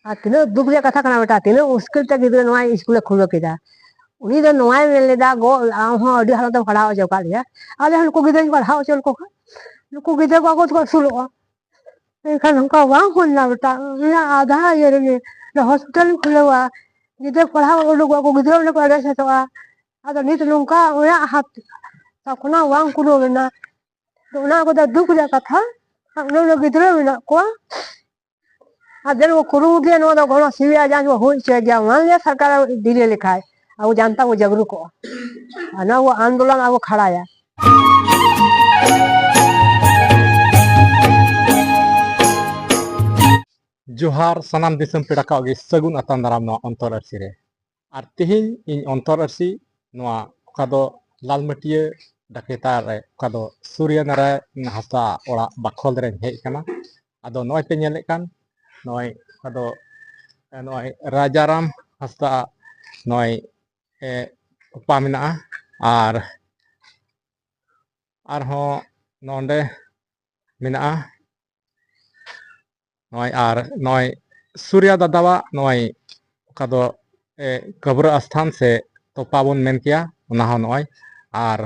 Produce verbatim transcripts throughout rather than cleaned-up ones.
ᱟᱨ ᱛᱤᱱᱟᱹᱜ ᱫᱩᱠ ᱨᱮᱭᱟᱜ ᱠᱟᱛᱷᱟ ᱠᱟᱱᱟ ᱵᱮᱴᱟ, ᱛᱤᱱᱟᱹᱜ ᱢᱩᱥᱠᱤᱞ ᱛᱮ ᱜᱤᱫᱽᱨᱟᱹ ᱱᱚᱣᱟ ᱥᱠᱩᱞᱮ ᱠᱷᱩᱞᱟᱹᱣ ᱠᱮᱫᱟ᱾ ᱩᱱᱤ ᱫᱚ ᱱᱚᱣᱟᱭ ᱢᱮᱱ ᱞᱮᱫᱟ, "ᱜᱚ, ᱟᱢ ᱦᱚᱸ ᱟᱹᱰᱤ ᱦᱟᱞᱚᱛ ᱛᱮᱢ ᱯᱟᱲᱦᱟᱣ ᱦᱚᱪᱚ ᱟᱠᱟᱫ ᱞᱮᱭᱟ, ᱟᱞᱮ ᱦᱚᱸ ᱱᱩᱠᱩ ᱜᱤᱫᱽᱨᱟᱹᱧ ᱯᱟᱲᱦᱟᱣ ᱦᱚᱪᱚ ᱞᱮᱠᱚ ᱠᱷᱟᱱ, ᱱᱩᱠᱩ ᱜᱤᱫᱽᱨᱟᱹ ᱠᱚ ᱟᱠᱚ ᱛᱮᱠᱚ ᱟᱹᱥᱩᱞᱚᱜᱼᱟ᱾" ᱢᱮᱱᱠᱷᱟᱱ ᱱᱚᱝᱠᱟ ᱵᱟᱝ ᱦᱩᱭ ᱞᱮᱱᱟ ᱵᱮᱴᱟ, ᱚᱱᱟ ᱟᱫᱷᱟ ᱤᱭᱟᱹ ᱨᱮᱜᱮ ᱦᱚᱥᱯᱤᱴᱟᱞᱤᱧ ᱠᱷᱩᱞᱟᱹᱣᱟ, ᱜᱤᱫᱽᱨᱟᱹ ᱯᱟᱲᱦᱟᱣ ᱩᱰᱩᱠᱚᱜᱼᱟ ᱠᱚ, ᱜᱤᱫᱽᱨᱟᱹ ᱚᱸᱰᱮ ᱠᱚ ᱮᱱᱮᱡ ᱥᱮᱫᱚᱜᱼᱟ᱾ ᱟᱫᱚ ᱱᱤᱛ ᱱᱚᱝᱠᱟ ᱚᱲᱟᱜ ᱦᱟᱛ ᱛᱚᱠᱷᱚᱱ ᱵᱟᱝ ᱠᱩᱞᱟᱹᱣ ᱞᱮᱱᱟ᱾ ᱟᱫᱚ ᱚᱱᱟ ᱠᱚᱫᱚ ᱫᱩᱠ ᱨᱮᱭᱟᱜ ᱠᱟᱛᱷᱟ᱾ ᱟᱨ ᱩᱱᱟᱹᱜ ᱩᱱᱟᱹᱜ ᱜᱤᱫᱽᱨᱟᱹ ᱢᱮᱱᱟᱜ ᱠᱚᱣᱟ, ᱟᱨ ᱡᱮ ᱱᱚᱣᱟ ᱠᱩᱨᱩᱢᱩᱴᱩᱭᱟ, ᱱᱚᱣᱟ ᱫᱚ ᱜᱚᱲᱚ ᱥᱤᱵᱤᱞᱟ, ᱡᱟᱦᱟᱸ ᱵᱚ ᱦᱩᱭ ᱦᱚᱪᱚᱭ ᱜᱮᱭᱟ, ᱚᱱᱟ ᱜᱮ ᱥᱚᱨᱠᱟᱨ ᱰᱤᱞᱮ ᱞᱮᱠᱷᱟᱭ ᱟᱵᱚ ᱡᱟᱱᱛᱟ ᱵᱚ ᱡᱟᱜᱽᱨᱩ ᱠᱚᱜᱼᱟ᱾ ᱟᱨ ᱱᱚᱣᱟ ᱟᱵᱚ ᱟᱱᱫᱳᱞᱚᱱ ᱟᱵᱚ ᱠᱷᱟᱲᱟᱭᱟ᱾ ᱡᱚᱦᱟᱨ ᱥᱟᱱᱟᱢ ᱫᱤᱥᱚᱢ ᱯᱮᱲᱟ ᱠᱚᱣᱟᱜ ᱜᱮ ᱥᱟᱹᱜᱩᱱ ᱟᱛᱟᱝ ᱫᱟᱨᱟᱢ ᱱᱚᱣᱟ ᱚᱱᱛᱚᱨ ᱟᱹᱨᱥᱤ ᱨᱮ᱾ ᱟᱨ ᱛᱮᱦᱮᱧ ᱤᱧ ᱚᱱᱛᱚᱨ ᱟᱹᱨᱥᱤ ᱱᱚᱣᱟ ᱚᱠᱟ ᱫᱚ ᱞᱟᱞᱢᱟᱹᱴᱤᱭᱟᱹ ᱰᱟᱠᱮᱛᱟ ᱨᱮ ᱚᱠᱟ ᱫᱚ ᱥᱩᱨᱭᱚ ᱱᱟᱨᱟᱭᱚᱱ ᱦᱟᱸᱥᱫᱟ ᱚᱲᱟᱜ ᱵᱟᱠᱷᱚᱞ ᱨᱮᱧ ᱦᱮᱡ ᱟᱠᱟᱱᱟ᱾ ᱟᱫᱚ ᱱᱚᱜᱼᱚᱭ ᱯᱮ ᱧᱮᱞᱮᱫ ᱠᱟᱱ ᱱᱚᱜᱼᱚᱭ ᱚᱠᱟ ᱫᱚ ᱱᱚᱜᱼᱚᱭ ᱨᱟᱡᱟᱨᱟᱢ ᱦᱟᱸᱥᱫᱟ ᱱᱚᱜᱼᱚᱭ ᱮ, ᱛᱚᱯᱟ ᱢᱮᱱᱟᱜᱼᱟ᱾ ᱟᱨ ᱟᱨᱦᱚᱸ ᱱᱚᱰᱮ ᱢᱮᱱᱟᱜᱼᱟ ᱱᱚᱜᱼᱚᱭ, ᱟᱨ ᱱᱚᱜᱼᱚᱭ ᱥᱩᱨᱭᱟ ᱫᱟᱫᱟᱣᱟᱜ ᱱᱚᱜᱼᱚᱭ ᱚᱠᱟ ᱫᱚ ᱮ, ᱠᱟᱹᱵᱽᱨᱟᱹ ᱟᱥᱛᱷᱟᱱ ᱥᱮ ᱛᱚᱯᱟ ᱵᱚᱱ ᱢᱮᱱ ᱠᱮᱭᱟ, ᱚᱱᱟ ᱦᱚᱸ ᱱᱚᱜᱼᱚᱭ᱾ ᱟᱨ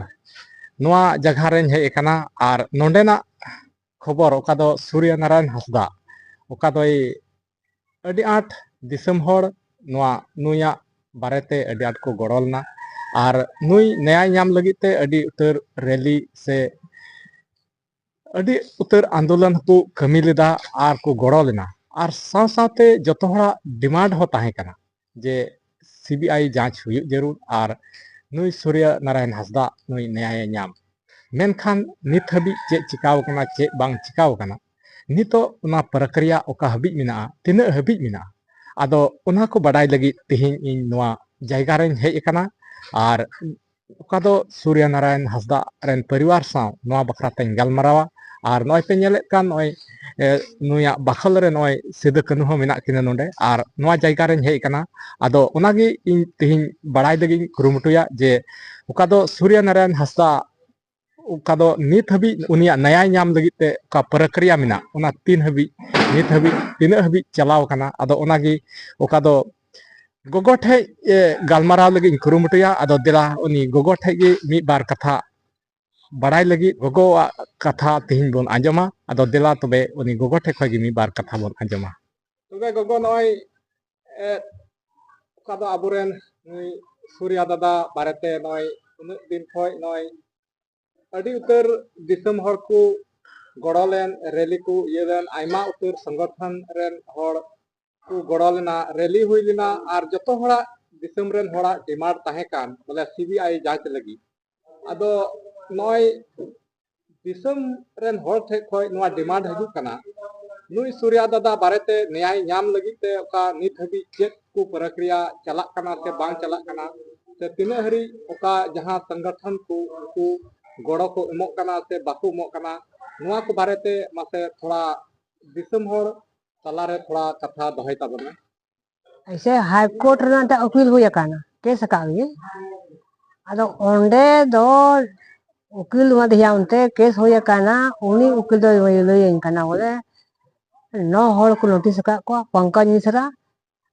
ᱱᱚᱣᱟ ᱡᱟᱭᱜᱟ ᱨᱮᱧ ᱦᱮᱡ ᱟᱠᱟᱱᱟ᱾ ᱟᱨ ᱱᱚᱰᱮᱱᱟᱜ ᱠᱷᱚᱵᱚᱨ ᱚᱠᱟ ᱫᱚ ᱥᱩᱨᱭᱚ ᱱᱟᱨᱟᱭᱚᱱ ᱦᱟᱸᱥᱫᱟ ᱚᱠᱟ ᱫᱚᱭ ᱟᱹᱰᱤ ᱟᱸᱴ ᱫᱤᱥᱚᱢ ᱦᱚᱲ ᱱᱚᱣᱟ ᱱᱩᱭᱟᱜ ᱵᱟᱨᱮᱛᱮ ᱟᱹᱰᱤ ᱟᱸᱴ ᱠᱚ ᱜᱚᱲᱚ ᱞᱮᱱᱟ᱾ ᱟᱨ ᱱᱩᱭ ᱱᱮᱭᱟᱭ ᱧᱟᱢ ᱞᱟᱹᱜᱤᱫ ᱛᱮ ᱟᱹᱰᱤ ᱩᱛᱟᱹᱨ ᱨᱮᱞᱤ ᱥᱮ ᱟᱹᱰᱤ ᱩᱛᱟᱹᱨ ᱟᱱᱫᱳᱞᱚᱱ ᱦᱚᱸᱠᱚ ᱠᱟᱹᱢᱤ ᱞᱮᱫᱟ ᱟᱨ ᱠᱚ ᱜᱚᱲᱚ ᱞᱮᱱᱟ᱾ ᱟᱨ ᱥᱟᱶ ᱥᱟᱶᱛᱮ ᱡᱚᱛᱚ ᱦᱚᱲᱟᱜ ᱰᱤᱢᱟᱱᱰ ᱦᱚᱸ ᱛᱟᱦᱮᱸ ᱠᱟᱱᱟ ᱡᱮ ᱥᱤᱵᱤᱟᱭ ᱡᱟᱸᱪ ᱦᱩᱭᱩᱜ ᱡᱟᱹᱨᱩᱲ ᱟᱨ ᱱᱩᱭ ᱥᱩᱨᱭᱚ ᱱᱟᱨᱟᱭᱚᱱ ᱦᱟᱸᱥᱫᱟ ᱱᱩᱭ ᱱᱮᱭᱟᱭᱮ ᱧᱟᱢ᱾ ᱢᱮᱱᱠᱷᱟᱱ ᱱᱤᱛ ᱦᱟᱹᱵᱤᱡ ᱪᱮᱫ ᱪᱤᱠᱟᱣ ᱠᱟᱱᱟ, ᱪᱮᱫ ᱵᱟᱝ ᱪᱤᱠᱟᱣ ᱠᱟᱱᱟ, ᱱᱤᱛᱚᱜ ᱚᱱᱟ ᱯᱨᱚᱠᱨᱤᱭᱟ ᱚᱠᱟ ᱦᱟᱹᱵᱤᱡ ᱢᱮᱱᱟᱜᱼᱟ, ᱛᱤᱱᱟᱹᱜ ᱦᱟᱹᱵᱤᱡ ᱢᱮᱱᱟᱜᱼᱟ, ᱟᱫᱚ ᱚᱱᱟ ᱠᱚ ᱵᱟᱰᱟᱭ ᱞᱟᱹᱜᱤᱫ ᱛᱮᱦᱮᱧ ᱤᱧ ᱱᱚᱣᱟ ᱡᱟᱭᱜᱟ ᱨᱮᱧ ᱦᱮᱡ ᱟᱠᱟᱱᱟ᱾ ᱟᱨ ᱚᱠᱟ ᱫᱚ ᱥᱩᱨᱭᱚ ᱱᱟᱨᱟᱭᱚᱱ ᱦᱟᱸᱥᱫᱟ ᱨᱮᱱ ᱯᱚᱨᱤᱵᱟᱨ ᱥᱟᱶ ᱱᱚᱣᱟ ᱵᱟᱠᱷᱨᱟ ᱛᱮᱧ ᱜᱟᱞᱢᱟᱨᱟᱣᱟ᱾ ᱟᱨ ᱱᱚᱜᱼᱚᱭ ᱯᱮ ᱧᱮᱞᱮᱫ ᱠᱟᱱ, ᱱᱚᱜᱼᱚᱭ ᱮ, ᱱᱩᱭᱟᱜ ᱵᱟᱠᱷᱚᱞ ᱨᱮ ᱱᱚᱜᱼᱚᱭ ᱥᱤᱫᱩ ᱠᱟᱹᱱᱦᱩ ᱦᱚᱸ ᱢᱮᱱᱟᱜ ᱠᱤᱱᱟ ᱱᱚᱰᱮ᱾ ᱟᱨ ᱱᱚᱣᱟ ᱡᱟᱭᱜᱟ ᱨᱮᱧ ᱦᱮᱡ ᱟᱠᱟᱱᱟ᱾ ᱟᱫᱚ ᱚᱱᱟᱜᱮ ᱤᱧ ᱛᱮᱦᱮᱧ ᱵᱟᱲᱟᱭ ᱞᱟᱹᱜᱤᱫ ᱤᱧ ᱠᱩᱨᱩᱢᱩᱴᱩᱭᱟ ᱡᱮ ᱚᱠᱟ ᱫᱚ ᱥᱩᱨᱭᱚ ᱱᱟᱨᱟᱭᱚᱱ ᱦᱟᱸᱥᱫᱟ ᱚᱠᱟ ᱫᱚ ᱱᱤᱛ ᱦᱟᱹᱵᱤᱡ ᱩᱱᱤᱭᱟᱜ ᱱᱟᱭᱟᱭ ᱧᱟᱢ ᱞᱟᱹᱜᱤᱫ ᱛᱮ ᱚᱠᱟ ᱯᱨᱚᱠᱨᱤᱭᱟ ᱢᱮᱱᱟᱜ, ᱚᱱᱟ ᱛᱤᱱ ᱦᱟᱹᱵᱤᱡ, ᱱᱤᱛ ᱦᱟᱹᱵᱤᱡ ᱛᱤᱱᱟᱹᱜ ᱦᱟᱹᱵᱤᱡ ᱪᱟᱞᱟᱣ ᱠᱟᱱᱟ, ᱟᱫᱚ ᱚᱱᱟᱜᱮ ᱚᱠᱟ ᱫᱚ ᱜᱚᱜᱚ ᱴᱷᱮᱡ, ᱮ, ᱜᱟᱞᱢᱟᱨᱟᱣ ᱞᱟᱹᱜᱤᱫ ᱤᱧ ᱠᱩᱨᱩᱢᱩᱴᱩᱭᱟ᱾ ᱟᱫᱚ ᱫᱮᱞᱟ, ᱩᱱᱤ ᱜᱚᱜᱚ ᱴᱷᱮᱡ ᱜᱮ ᱢᱤᱫ ᱵᱟᱨ ᱠᱟᱛᱷᱟ ᱵᱟᱲᱟᱭ ᱞᱟᱹᱜᱤᱫ ᱜᱚᱜᱚᱣᱟᱜ ᱠᱟᱛᱷᱟ ᱛᱮᱦᱮᱧ ᱵᱚᱱ ᱟᱸᱡᱚᱢᱟ᱾ ᱟᱫᱚ ᱫᱮᱞᱟ ᱛᱚᱵᱮ ᱩᱱᱤ ᱜᱚᱜᱚ ᱴᱷᱮᱡ ᱠᱷᱚᱡ ᱜᱮ ᱢᱤᱫ ᱵᱟᱨ ᱠᱟᱛᱷᱟ ᱵᱚᱱ ᱟᱸᱡᱚᱢᱟ᱾ ᱛᱚᱵᱮ ᱜᱚᱜᱚ, ᱱᱚᱜᱼᱚᱭ, ᱮ, ᱚᱠᱟ ᱫᱚ ᱟᱵᱚᱨᱮᱱ ᱱᱩᱭ ᱥᱩᱨᱭᱟ ᱫᱟᱫᱟ ᱵᱟᱨᱮᱛᱮ ᱱᱚᱜᱼᱚᱭ ᱩᱱᱟᱹᱜ ᱫᱤᱱ ᱠᱷᱚᱡ ᱱᱚᱜᱼᱚᱭ ᱟᱹᱰᱤ ᱩᱛᱟᱹᱨ ᱫᱤᱥᱚᱢ ᱦᱚᱲ ᱠᱚ ᱜᱚᱲᱚ ᱞᱮᱱ, ᱨᱮᱞᱤ ᱠᱚ ᱤᱭᱟᱹ ᱞᱮᱱ, ᱟᱭᱢᱟ ᱩᱛᱟᱹᱨ ᱥᱚᱝᱜᱚᱴᱷᱚᱱ ᱨᱮᱱ ᱦᱚᱲ ᱠᱚ ᱜᱚᱲᱚ ᱞᱮᱱᱟ, ᱨᱮᱞᱤ ᱦᱩᱭ ᱞᱮᱱᱟ, ᱟᱨ ᱡᱚᱛᱚ ᱦᱚᱲᱟᱜ ᱫᱤᱥᱚᱢ ᱨᱮᱱ ᱦᱚᱲᱟᱜ ᱰᱤᱢᱟᱱᱰ ᱛᱟᱦᱮᱸ ᱠᱟᱱ, ᱵᱚᱞᱮ, ᱥᱤᱵᱤᱟᱭ ᱡᱟᱸᱪ ᱞᱟᱹᱜᱤᱫ᱾ ᱟᱫᱚ ᱱᱚᱜᱼᱚᱭ ᱫᱤᱥᱚᱢ ᱨᱮᱱ ᱦᱚᱲ ᱴᱷᱮᱡ ᱠᱷᱚᱡ ᱱᱚᱣᱟ ᱰᱤᱢᱟᱱᱰ ᱦᱤᱡᱩᱜ ᱠᱟᱱᱟ, ᱱᱩᱭ ᱥᱩᱨᱭᱟ ᱫᱟᱫᱟ ᱵᱟᱨᱮᱛᱮ ᱱᱮᱭᱟᱭ ᱧᱟᱢ ᱞᱟᱹᱜᱤᱫ ᱛᱮ ᱚᱠᱟ ᱱᱤᱛ ᱦᱟᱹᱵᱤᱡ ᱪᱮᱫ ᱠᱚ ᱯᱨᱚᱠᱨᱤᱭᱟ ᱪᱟᱞᱟᱜ ᱠᱟᱱᱟ ᱥᱮ ᱵᱟᱝ ᱪᱟᱞᱟᱜ ᱠᱟᱱᱟ, ᱥᱮ ᱛᱤᱱᱟᱹᱜ ᱦᱟᱹᱨᱤᱡ ᱚᱠᱟ ᱡᱟᱦᱟᱸ ᱥᱚᱝᱜᱚᱴᱷᱚᱱ ᱠᱚ ᱩᱱᱠᱩ ᱜᱚᱲᱚ ᱠᱚ ᱮᱢᱚᱜ ᱠᱟᱱᱟ ᱥᱮ ᱵᱟᱠᱚ ᱮᱢᱚᱜ ᱠᱟᱱᱟ, ᱱᱚᱣᱟ ᱠᱚ ᱵᱟᱨᱮᱛᱮ ᱢᱟᱥᱮ ᱛᱷᱚᱲᱟ ᱫᱤᱥᱚᱢ ᱦᱚᱲ ᱛᱟᱞᱟᱨᱮ ᱛᱷᱚᱲᱟ ᱠᱟᱛᱷᱟ ᱫᱚᱦᱚᱭ ᱛᱟᱵᱚᱱ ᱢᱮ᱾ ᱮᱭᱥᱮ ᱦᱟᱭ ᱠᱳᱨᱴ ᱨᱮᱱᱟᱜ ᱢᱤᱫᱴᱟᱝ ᱩᱠᱤᱞ ᱦᱩᱭ ᱟᱠᱟᱱᱟ, ᱠᱮᱥ ᱟᱠᱟᱫ ᱜᱮ᱾ ᱟᱫᱚ ᱚᱸᱰᱮ ᱫᱚ ᱩᱠᱤᱞ ᱢᱟᱫᱷᱭᱟᱢ ᱛᱮ ᱠᱮᱥ ᱦᱩᱭ ᱟᱠᱟᱱᱟ, ᱩᱱᱤ ᱩᱠᱤᱞ ᱫᱚᱭ ᱞᱟᱹᱭᱟᱹᱧ ᱠᱟᱱᱟ ᱵᱚᱞᱮ ᱱᱚ ᱦᱚᱲ ᱠᱚ ᱱᱳᱴᱤᱥ ᱟᱠᱟᱫ ᱠᱚᱣᱟ, ᱯᱚᱝᱠᱚᱡᱽ ᱢᱤᱥᱨᱟ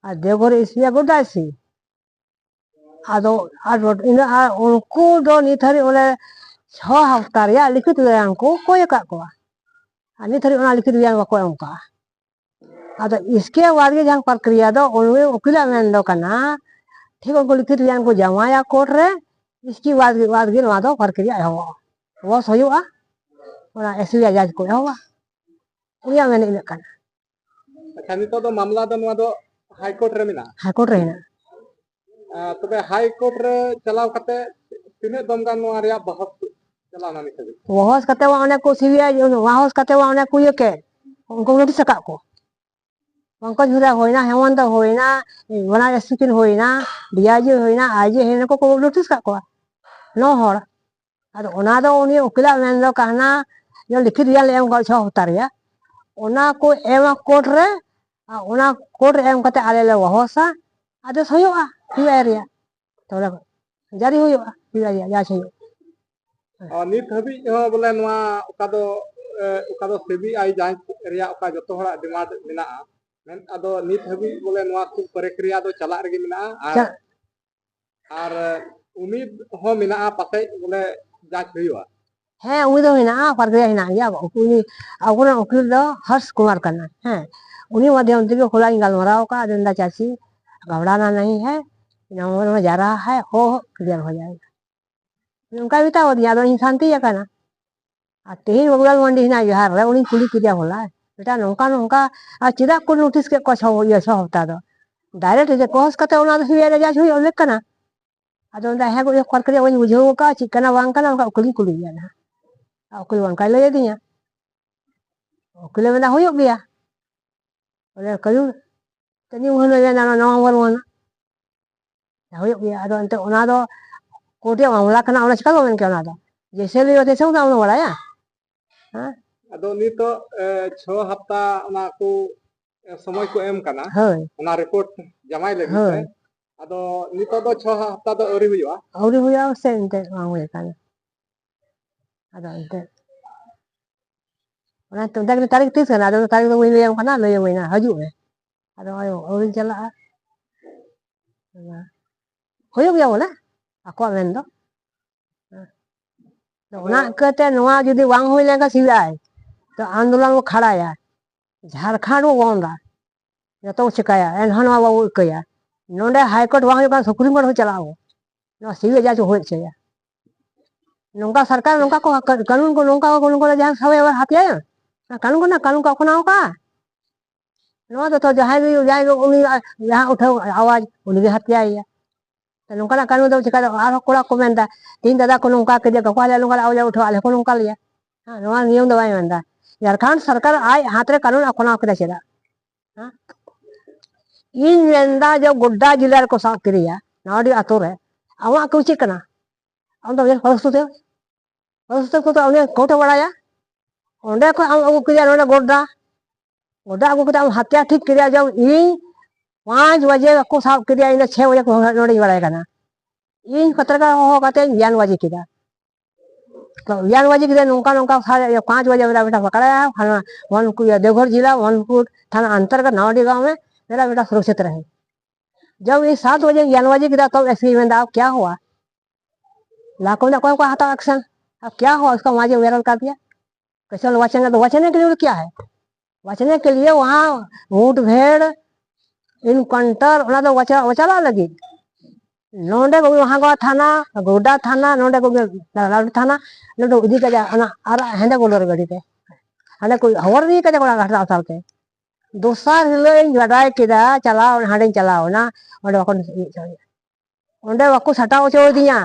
ᱟᱨ ᱫᱮᱣᱜᱷᱚᱨ ᱮᱥᱤ ᱟᱨ ᱜᱳᱰᱰᱟ ᱮᱥᱤ᱾ ᱟᱫᱚ ᱟᱨ ᱤᱱᱟᱹ ᱟᱨ ᱩᱱᱠᱩ ᱫᱚ ᱱᱤᱛ ᱦᱟᱹᱨᱤᱡ ᱵᱚᱞᱮ ᱪᱷᱚ ᱦᱟᱯᱛᱟ ᱨᱮᱭᱟᱜ ᱞᱤᱠᱷᱤᱛ ᱵᱚᱭᱟᱱ ᱠᱚ ᱠᱚᱭ ᱟᱠᱟᱫ ᱠᱚᱣᱟ, ᱟᱨ ᱱᱤᱛ ᱦᱟᱹᱨᱤᱡ ᱚᱱᱟ ᱞᱤᱠᱷᱤᱛ ᱵᱚᱭᱟᱱ ᱵᱟᱠᱚ ᱮᱢ ᱠᱟᱜᱼᱟ᱾ ᱟᱫᱚ ᱤᱥᱠᱮ ᱵᱟᱫ ᱜᱮ ᱡᱟᱦᱟᱸ ᱯᱨᱚᱠᱨᱤᱭᱟ ᱫᱚ ᱩᱱᱤ ᱩᱠᱤᱞᱟᱜ ᱢᱮᱱ ᱫᱚ ᱠᱟᱱᱟ, ᱴᱷᱤᱠ ᱩᱱᱠᱩ ᱞᱤᱠᱷᱤᱛ ᱵᱚᱭᱟᱱ ᱠᱚ ᱡᱟᱢᱟᱭᱟ ᱠᱳᱨᱴ ᱨᱮ, ᱤᱥᱠᱮ ᱵᱟᱫ ᱜᱮ, ᱵᱟᱫ ᱜᱮ ᱱᱚᱣᱟ ᱫᱚ ᱯᱨᱚᱠᱨᱤᱭᱟ ᱮᱦᱚᱵᱚᱜᱼᱟ, ᱵᱚᱥ ᱦᱩᱭᱩᱜᱼᱟ, ᱚᱱᱟ ᱮᱥᱤ ᱨᱮᱭᱟᱜ ᱡᱟᱡᱽ ᱠᱚ ᱮᱦᱚᱵᱟ᱾ ᱩᱱᱤᱭᱟᱜ ᱢᱮᱱ ᱤᱱᱟᱹᱜ ᱠᱟᱱᱟ᱾ ᱟᱪᱪᱷᱟ, ᱱᱤᱛᱚᱜ ᱫᱚ ᱢᱟᱢᱞᱟ ᱫᱚ ᱱᱚᱣᱟ ᱫᱚ ᱦᱟᱭ ᱠᱳᱨᱴ ᱨᱮ ᱢᱮᱱᱟᱜᱼᱟ? ᱦᱟᱭ ᱠᱳᱨᱴ ᱨᱮ ᱦᱮᱱᱟᱜᱼᱟ᱾ ᱟᱨ ᱛᱚᱵᱮ ᱦᱟᱭ ᱠᱳᱨᱴ ᱨᱮ ᱪᱟᱞᱟᱣ ᱠᱟᱛᱮ ᱛᱤᱱᱟᱹᱜ ᱫᱚᱢ ᱜᱟᱱ ᱱᱚᱣᱟ ᱨᱮᱭᱟᱜ ᱵᱟᱦᱚᱥ ᱪᱟᱞᱟᱣ ᱮᱱᱟ ᱱᱤᱛ ᱦᱟᱹᱵᱤᱡ? ᱵᱟᱦᱚᱥ ᱠᱟᱛᱮ ᱢᱟ ᱚᱱᱮ ᱠᱚ ᱥᱤᱵᱤᱟᱭ, ᱵᱟᱦᱚᱥ ᱠᱟᱛᱮ ᱢᱟ ᱚᱱᱮ ᱠᱚ ᱤᱭᱟᱹ ᱠᱮᱫ, ᱩᱱᱠᱩ ᱱᱳᱴᱤᱥ ᱟᱠᱟᱫ ᱠᱚ᱾ ᱯᱚᱝᱠᱚᱡᱽ ᱢᱩᱨᱟ ᱦᱩᱭᱱᱟ, ᱦᱮᱢᱚᱱᱛᱚ ᱦᱩᱭᱱᱟ, ᱵᱟᱱᱟᱨ ᱮᱥᱤ ᱠᱤᱱ ᱦᱩᱭᱱᱟ, ᱰᱤ ᱟᱭ ᱡᱤ ᱦᱩᱭᱱᱟ, ᱟᱭ ᱡᱤ ᱦᱩᱭᱱᱟ, ᱱᱩᱠᱩ ᱠᱚ ᱱᱳᱴᱤᱥ ᱟᱠᱟᱫ ᱠᱚᱣᱟ ᱱᱚ ᱦᱚᱲ᱾ ᱟᱫᱚ ᱚᱱᱟ ᱫᱚ ᱩᱱᱤ ᱩᱠᱤᱞᱟᱜ ᱢᱮᱱ ᱫᱚ ᱠᱟᱱᱟ, ᱡᱮ ᱞᱤᱠᱷᱤᱛ ᱵᱚᱭᱟᱱ ᱞᱮ ᱮᱢ ᱠᱟᱜ ᱪᱷᱚ ᱦᱟᱯᱛᱟ ᱨᱮᱭᱟᱜ, ᱚᱱᱟ ᱠᱚ ᱮᱢᱟ ᱠᱳᱨᱴ ᱨᱮ, ᱟᱨ ᱚᱱᱟ ᱠᱳᱨᱴ ᱨᱮ ᱮᱢ ᱠᱟᱛᱮ ᱟᱞᱮ ᱞᱮ ᱵᱚᱦᱚᱥᱟ, ᱟᱫᱮᱥ ᱦᱩᱭᱩᱜᱼᱟ ᱥᱤᱵᱤᱟᱭ ᱨᱮᱭᱟᱜ, ᱛᱚᱵᱮ ᱡᱟᱹᱨᱤ ᱦᱩᱭᱩᱜᱼᱟ ᱥᱤᱵᱤᱟᱭ ᱨᱮᱭᱟᱜ ᱡᱟᱡᱽ ᱦᱩᱭᱩᱜᱼᱟ᱾ ᱟᱨ ᱱᱤᱛ ᱦᱟᱹᱵᱤᱡ ᱦᱚᱸ ᱵᱚᱞᱮ ᱱᱚᱣᱟ ᱚᱠᱟ ᱫᱚ, ᱮ, ᱚᱠᱟ ᱫᱚ ᱥᱤᱵᱤᱟᱭ ᱡᱟᱸᱪ ᱨᱮᱭᱟᱜ ᱚᱠᱟ ᱡᱚᱛᱚ ᱦᱚᱲᱟᱜ ᱰᱤᱢᱟᱱᱰ ᱢᱮᱱᱟᱜᱼᱟ, ᱢᱮᱱ ᱟᱫᱚ ᱱᱤᱛ ᱦᱟᱹᱵᱤᱡ ᱵᱚᱞᱮ ᱱᱚᱣᱟ ᱠᱚ ᱯᱨᱚᱠᱨᱤᱭᱟ ᱫᱚ ᱪᱟᱞᱟᱜ ᱨᱮᱜᱮ ᱢᱮᱱᱟᱜᱼᱟ᱾ ᱟᱨ, ᱪᱟ- ᱟᱨ ᱩᱢᱤᱫ ᱦᱚᱸ ᱢᱮᱱᱟᱜᱼᱟ ᱯᱟᱥᱮᱡ ᱵᱚᱞᱮ ᱡᱟᱸᱪ ᱦᱩᱭᱩᱜᱼᱟ᱾ ᱦᱮᱸ, ᱩᱢᱤᱫ ᱫᱚ ᱢᱮᱱᱟᱜᱼᱟ, ᱯᱨᱚᱠᱨᱤᱭᱟ ᱦᱮᱱᱟᱜ ᱜᱮᱭᱟ᱾ ᱩᱱᱤ ᱟᱵᱚᱨᱮᱱ ᱩᱠᱤᱞ ᱫᱚ ᱦᱚᱨᱥ ᱠᱩᱢᱟᱨ ᱠᱟᱱᱟᱭ᱾ ᱦᱮᱸ, ᱩᱱᱤ ᱢᱟᱫᱷᱭᱚᱢ ᱛᱮᱜᱮ ᱦᱚᱞᱟᱧ ᱜᱟᱞᱢᱟᱨᱟᱣ ᱟᱠᱟᱫ, ᱟᱫᱚ ᱢᱮᱱᱫᱟ, "ᱪᱟᱪᱤ, ᱜᱷᱟᱵᱲᱟᱱᱟ ᱱᱟᱦᱤ ᱦᱟᱭ, ᱱᱚᱣᱟ ᱡᱟᱨᱟ ᱦᱟᱭ, ᱦᱚ, ᱦᱚ, ᱠᱞᱤᱭᱟᱨ ᱦᱚ ᱡᱟᱭᱮᱜᱟ᱾" ᱚᱱᱠᱟᱭ ᱢᱮᱛᱟ ᱫᱤᱧᱟ, ᱟᱫᱚ ᱤᱧ ᱥᱟᱱᱛᱤ ᱟᱠᱟᱱᱟ᱾ ᱟᱨ ᱛᱮᱦᱮᱧ ᱨᱚᱜᱷᱩᱞᱟᱞ ᱢᱟᱱᱰᱤ ᱦᱮᱱᱟᱭ ᱡᱚᱦᱟᱨ ᱨᱮ, ᱩᱱᱤᱧ ᱠᱩᱞᱤ ᱠᱮᱫᱮᱭᱟ, "ᱦᱚᱞᱟ ᱵᱮᱴᱟ ᱱᱚᱝᱠᱟ ᱱᱚᱝᱠᱟ, ᱟᱨ ᱪᱮᱫᱟᱜ ᱠᱚ ᱱᱳᱴᱤᱥ ᱠᱮᱫ ᱠᱚᱣᱟ ᱪᱷᱚ, ᱤᱭᱟᱹ, ᱪᱷᱚ ᱦᱟᱯᱛᱟ ᱫᱚ? ᱰᱟᱭᱨᱮᱠᱴ ᱡᱮ ᱠᱚᱥ ᱠᱟᱛᱮ ᱚᱱᱟ ᱫᱚ ᱥᱤᱵᱤᱟᱭ ᱨᱮ ᱡᱟᱸᱪ ᱦᱩᱭᱩᱜ ᱞᱮᱠ ᱠᱟᱱᱟ?" ᱟᱫᱚ ᱚᱸᱰᱮ ᱦᱮᱸ ᱜᱚ ᱤᱭᱟᱹ ᱠᱚᱨ ᱠᱮᱫᱮᱭᱟ, ᱵᱟᱹᱧ ᱵᱩᱡᱷᱟᱹᱣ ᱟᱠᱟᱫᱼᱟ ᱪᱮᱫ ᱠᱟᱱᱟ ᱵᱟᱝ ᱠᱟᱱᱟ, ᱚᱱᱠᱟ ᱩᱠᱤᱞᱤᱧ ᱠᱩᱞᱤᱭᱮᱭᱟ ᱱᱟᱦᱟᱜ᱾ ᱟᱨ ᱩᱠᱤᱞ ᱚᱱᱠᱟᱭ ᱞᱟᱹᱭ ᱟᱹᱫᱤᱧᱟ, ᱩᱠᱤᱞᱮ ᱢᱮᱱᱫᱟ, "ᱦᱩᱭᱩᱜ ᱜᱮᱭᱟ, ᱵᱚᱞᱮ ᱠᱟᱹᱡᱩ ᱛᱟᱹᱱᱤ ᱢᱟᱹᱦᱱᱟᱹ ᱜᱮ ᱱᱟᱣᱟ ᱱᱟᱣᱟ ᱵᱚᱱ ᱢᱟᱱᱟ ᱦᱩᱭᱩᱜ ᱜᱮᱭᱟ᱾" ᱟᱫᱚ ᱮᱱᱛᱮ ᱚᱱᱟ ᱫᱚ ᱠᱳᱨᱴ ᱨᱮᱭᱟᱜ ᱢᱟᱢᱞᱟ ᱠᱟᱱᱟ, ᱚᱱᱟ ᱪᱤᱠᱟ ᱠᱚ ᱢᱮᱱ ᱠᱮᱭᱟ? ᱚᱱᱟ ᱫᱚ ᱡᱮᱥᱮ ᱞᱟᱹᱭ ᱛᱮᱥᱮ ᱚᱱᱟ ᱵᱟᱲᱟᱭᱟ᱾ ᱦᱮᱸ? ᱟᱫᱚ ᱱᱤᱛᱚᱜ, ᱮ, ᱪᱷᱚ ᱦᱟᱯᱛᱟ ᱚᱱᱟ ᱠᱚ, ᱮ, ᱥᱚᱢᱚᱭ ᱠᱚ ᱮᱢ ᱠᱟᱱᱟ ᱦᱳᱭ᱾ ᱚᱱᱟ ᱨᱤᱯᱳᱨᱴ ᱡᱟᱢᱟᱭ ᱞᱟᱹᱜᱤᱫ ᱛᱮ᱾ ᱦᱳᱭ᱾ ᱟᱫᱚ ᱱᱤᱛᱚᱜ ᱫᱚ ᱪᱷᱚ ᱦᱟᱯᱛᱟ ᱫᱚ ᱟᱹᱣᱨᱤ ᱦᱩᱭᱩᱜᱼᱟ᱾ ᱟᱹᱣᱨᱤ ᱦᱩᱭᱩᱜᱼᱟ ᱥᱮ ᱮᱱᱛᱮᱫ ᱵᱟᱝ ᱦᱩᱭ ᱟᱠᱟᱱᱟ᱾ ᱟᱫᱚ ᱮᱱᱛᱮᱫ ᱚᱱᱟ ᱛᱚ ᱢᱮᱛᱟ ᱠᱤᱱᱟᱹ ᱛᱟᱹᱨᱤᱠᱷ ᱛᱤᱥ ᱠᱟᱱᱟ? ᱟᱫᱚ ᱛᱟᱹᱨᱤᱠᱷ ᱫᱚ ᱵᱟᱹᱧ ᱞᱟᱹᱭᱟᱢ ᱠᱟᱱᱟ, ᱞᱟᱹᱭᱟᱢᱟᱹᱧ ᱱᱟᱦᱟᱜ, ᱦᱤᱡᱩᱜ ᱢᱮ᱾ ᱟᱫᱚ ᱱᱚᱜᱼᱚᱭ ᱟᱹᱣᱨᱤᱧ ᱪᱟᱞᱟᱜᱼᱟ᱾ ᱦᱩᱭᱩᱜ ᱜᱮᱭᱟ ᱵᱚᱞᱮ, ᱟᱠᱚᱣᱟᱜ ᱢᱮᱱ ᱫᱚ᱾ ᱟᱫᱚ ᱚᱱᱟ ᱤᱠᱟᱹᱛᱮ ᱱᱚᱣᱟ ᱡᱩᱫᱤ ᱵᱟᱝ ᱦᱩᱭ ᱞᱮᱱᱠᱷᱟᱱ ᱥᱤᱵᱤᱟᱭ ᱛᱚ ᱟᱱᱫᱳᱞᱚᱱ ᱵᱚ ᱠᱷᱟᱲᱟᱭᱟ, ᱡᱷᱟᱲᱠᱷᱚᱸᱰ ᱵᱚ ᱵᱚᱱᱫᱟ, ᱡᱚᱛᱚ ᱵᱚ ᱪᱤᱠᱟᱭᱟ, ᱮᱱᱦᱚᱸ ᱱᱚᱣᱟ ᱵᱟᱵᱚ ᱤᱠᱟᱹᱭᱟ᱾ ᱱᱚᱰᱮ ᱦᱟᱭ ᱠᱳᱨᱴ ᱵᱟᱝ ᱦᱩᱭᱩᱜ ᱠᱟᱱᱟ, ᱥᱩᱯᱨᱤᱢ ᱠᱳᱨᱴ ᱦᱚᱸ ᱪᱟᱞᱟᱜ ᱟᱵᱚ, ᱱᱚᱣᱟ ᱥᱤᱵᱤᱟᱭ ᱡᱟᱸᱪ ᱦᱩᱭ ᱦᱚᱪᱚᱭᱟ᱾ ᱱᱚᱝᱠᱟ ᱥᱚᱨᱠᱟᱨ ᱱᱚᱝᱠᱟ ᱠᱚ ᱠᱟᱹᱱᱩᱱ ᱠᱚ ᱱᱚᱝᱠᱟ ᱠᱚ ᱱᱚᱝᱠᱟ ᱡᱟᱦᱟᱸ ᱥᱟᱵ ᱦᱟᱛᱭᱟᱭᱟ, ᱠᱟᱹᱱᱩᱱ ᱠᱚ ᱠᱟᱹᱱᱩᱱ ᱠᱚ ᱠᱷᱚᱱᱟᱣ ᱠᱟᱜᱼᱟ᱾ ᱱᱚᱣᱟ ᱫᱚ ᱛᱚ ᱡᱟᱦᱟᱸᱭ ᱜᱮ, ᱡᱟᱦᱟᱸᱭ ᱜᱮ ᱩᱱᱤ ᱡᱟᱦᱟᱸ ᱩᱴᱷᱟᱹᱣ ᱟᱣᱟᱡᱽ, ᱩᱱᱤ ᱜᱮ ᱦᱟᱛᱭᱟᱭᱮᱭᱟ᱾ ᱛᱚ ᱱᱚᱝᱠᱟᱱᱟᱜ ᱠᱟᱹᱱᱩᱱ ᱫᱚ ᱪᱤᱠᱟ ᱫᱚ? ᱟᱨᱦᱚᱸ ᱠᱚᱲᱟ ᱠᱚ ᱢᱮᱱᱫᱟ, "ᱛᱮᱦᱮᱧ ᱫᱟᱫᱟ ᱠᱚ ᱱᱚᱝᱠᱟ ᱠᱮᱫᱮᱭᱟ, ᱜᱟᱯᱟ ᱦᱤᱞᱳᱜ ᱱᱚᱝᱠᱟᱱᱟᱜ ᱟᱣᱟᱡᱽ ᱩᱴᱷᱟᱹᱣᱟ, ᱟᱞᱮ ᱦᱚᱸ ᱱᱚᱝᱠᱟ ᱞᱮᱭᱟ᱾" ᱦᱮᱸ, ᱱᱚᱣᱟ ᱱᱤᱭᱚᱢ ᱫᱚ ᱵᱟᱭ ᱢᱮᱱᱫᱟ᱾ ᱡᱷᱟᱲᱠᱷᱚᱸᱰ ᱥᱚᱨᱠᱟᱨ ᱟᱡ ᱦᱟᱛ ᱨᱮ ᱠᱟᱹᱱᱩᱱ ᱟᱯᱱᱟᱣ ᱠᱮᱫᱟ ᱪᱮᱫᱟᱜ? ᱦᱮᱸ? ᱤᱧ ᱢᱮᱱᱫᱟ ᱡᱮ ᱜᱳᱰᱰᱟ ᱡᱮᱞᱟ ᱨᱮᱠᱚ ᱥᱟᱵ ᱠᱮᱫᱮᱭᱟ, ᱱᱟᱣᱟᱰᱤ ᱟᱛᱳ ᱨᱮ, ᱟᱢᱟᱜ ᱠᱤ ᱩᱪᱤᱛ ᱠᱟᱱᱟ? ᱟᱢ ᱫᱚ ᱵᱮᱥ ᱯᱚᱨᱤᱥᱛᱷᱤᱛᱤ, ᱯᱚᱨᱤᱥᱛᱷᱤᱛᱤ ᱠᱚᱫᱚ ᱩᱱᱤ ᱠᱳᱨᱴ ᱮ ᱵᱟᱲᱟᱭᱟ᱾ ᱚᱸᱰᱮ ᱠᱷᱚᱱ ᱟᱢ ᱟᱹᱜᱩ ᱠᱮᱫᱮᱭᱟ ᱱᱚᱰᱮ ᱜᱳᱰᱰᱟ, ᱜᱳᱰᱰᱟ ᱟᱹᱜᱩ ᱠᱟᱛᱮ ᱟᱢ ᱦᱟᱛᱭᱟ ᱴᱷᱤᱠ ᱠᱮᱫᱮᱭᱟ ᱡᱮ ᱤᱧ ᱯᱟᱸᱪ ᱵᱟᱡᱮ ᱠᱚ ᱥᱟᱵ ᱠᱮᱫᱮᱭᱟ, ᱤᱧ ᱫᱚ ᱪᱷᱮ ᱵᱟᱡᱮ ᱠᱚ ᱱᱚᱰᱮᱧ ᱵᱟᱲᱟᱭ ᱠᱟᱱᱟ᱾ ᱤᱧ ᱯᱟᱛᱨᱠᱟᱨ ᱦᱚᱦᱚ ᱠᱟᱛᱮ ᱤᱧ ᱜᱮᱭᱟᱱ ᱵᱟᱡᱮ ᱠᱮᱫᱟ᱾ तो ज्ञान बजे किधर नौका नौका साढ़े पाँच बजे मेरा बेटा पकड़ा है, फलाना वनपुर, देवघर जिला वनपुर थाना अंतर्गत नावडी गांव में मेरा बेटा सुरक्षित रहे। जब ये सात बजे ज्ञान बजे किधर तब एसपी में दाव क्या हुआ? लाखों में कोई कोई हाथा एक्शन। अब क्या हुआ उसका वहां जो वायरल कर दिया? कैसे वचन है तो वचने के लिए क्या है? वचने के लिए वहाँ मुठभेड़, इनकाउंटर, ᱚᱱᱟ ᱫᱚ ᱚᱪᱟ- ᱚᱪᱟᱞᱟᱜ ᱞᱟᱹᱜᱤᱫ ᱱᱚᱰᱮ ᱠᱚ ᱦᱟᱸᱜᱚ ᱛᱷᱟᱱᱟ, ᱜᱚᱰᱟ ᱛᱷᱟᱱᱟ, ᱱᱚᱰᱮ ᱠᱚ ᱞᱟᱞᱰᱤ ᱛᱷᱟᱱᱟ, ᱱᱚᱰᱮ ᱤᱫᱤ ᱠᱟᱡᱟ ᱚᱱᱟ ᱟᱨᱟᱜ ᱦᱮᱸᱫᱮ ᱵᱚᱞᱮᱨᱳ ᱜᱟᱹᱰᱤ ᱛᱮ ᱦᱟᱸᱰᱮ ᱠᱚ ᱦᱚᱨ ᱤᱫᱤ ᱠᱟᱡᱟ ᱠᱚᱲᱟ ᱜᱷᱟᱴ ᱟᱥᱟᱞ ᱛᱮ᱾ ᱫᱚᱥᱟᱨ ᱦᱤᱞᱳᱜ ᱤᱧ ᱵᱟᱰᱟᱭ ᱠᱮᱫᱟ, ᱪᱟᱞᱟᱣ ᱦᱟᱸᱰᱮᱧ ᱪᱟᱞᱟᱣ ᱮᱱᱟ, ᱚᱸᱰᱮ ᱵᱟᱠᱚ ᱤᱭᱟᱹ ᱦᱚᱪᱚ ᱚᱸᱰᱮ ᱵᱟᱠᱚ ᱥᱟᱴᱟᱣ ᱦᱚᱪᱚ ᱟᱹᱫᱤᱧᱟ᱾